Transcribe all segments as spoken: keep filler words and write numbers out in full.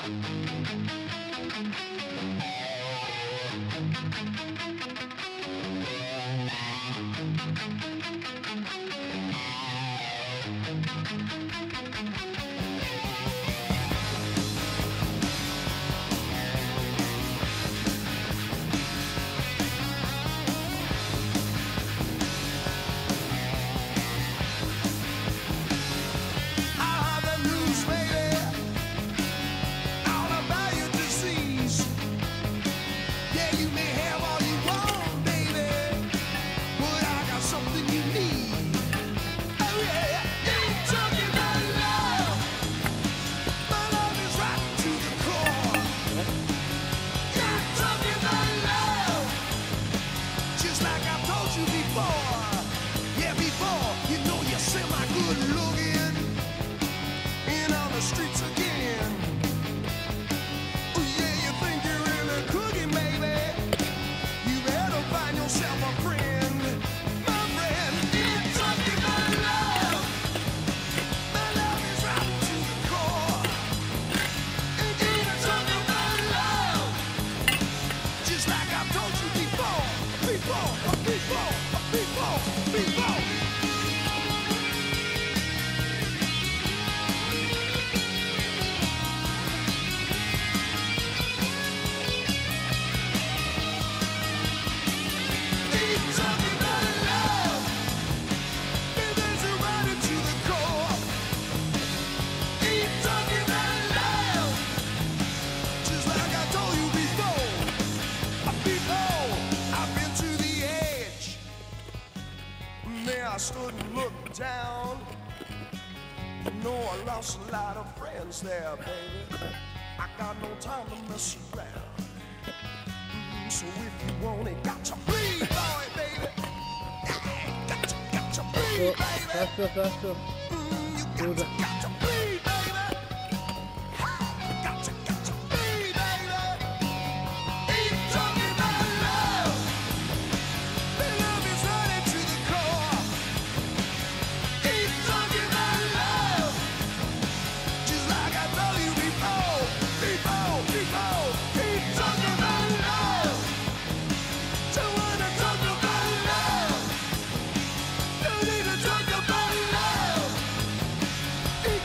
I have the news, baby, all about your disease. Yeah, you may have all you want, baby, but I got something you need. Oh yeah, you talking about love. My love is rotten to the core. You talking about love, just like I told you before. Yeah, before, you know you're semi good looking and on the streets again. Oh yeah, you think you're really cooking, baby? You better find yourself a friend. My friend, it's something about love. My love is rotten to the core. And it's something about love, just like I told you before, before, before, before, before. It's something about love. It is right into the core. It's something about love. Just like I told you before, before, I've been to the edge. There I stood and looked down. No, I lost a lot of friends there, baby. I got no time to mess around. Mm, so if you want it, got to bleed for it, baby. Yeah, got to, got to bleed, baby. Faster, faster. Mm, you got to, got to bleed, baby. Got to, got to bleed, baby. Ain't talking about love. The love is running to the core. Ain't talking about love. Just like I told you before, before, before. Ain't talking about love. Don't wanna talk about love. No need to talk about love. Ain't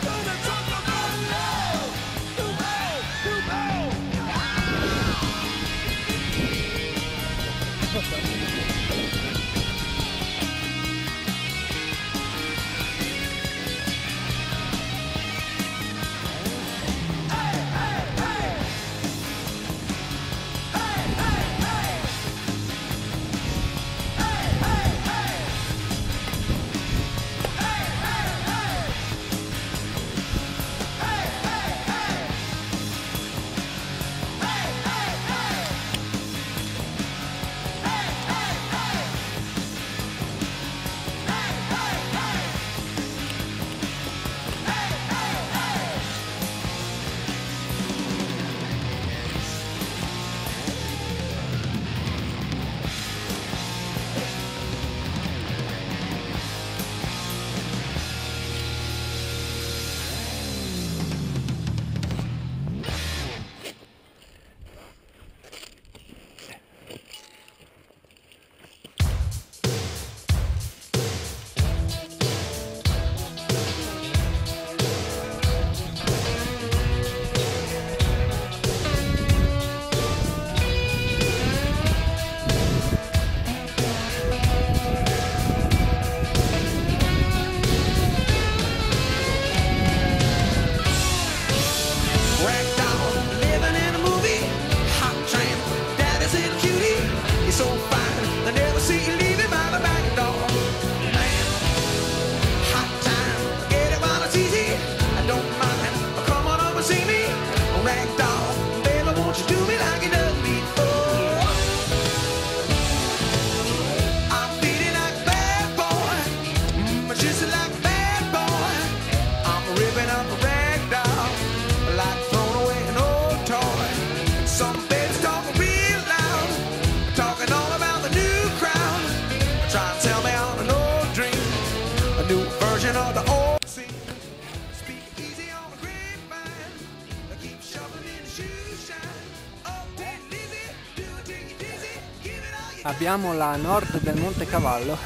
Abbiamo la nord del Monte Cavallo,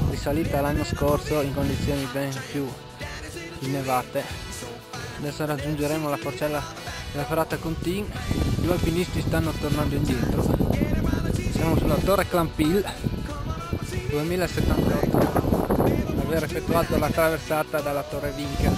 risalita l'anno scorso in condizioni ben più innevate. Adesso raggiungeremo la forcella della ferrata Contin. I due alpinisti stanno tornando indietro. Siamo sulla torre Clampil, duemilasettantotto, aver effettuato la traversata dalla torre Vinca.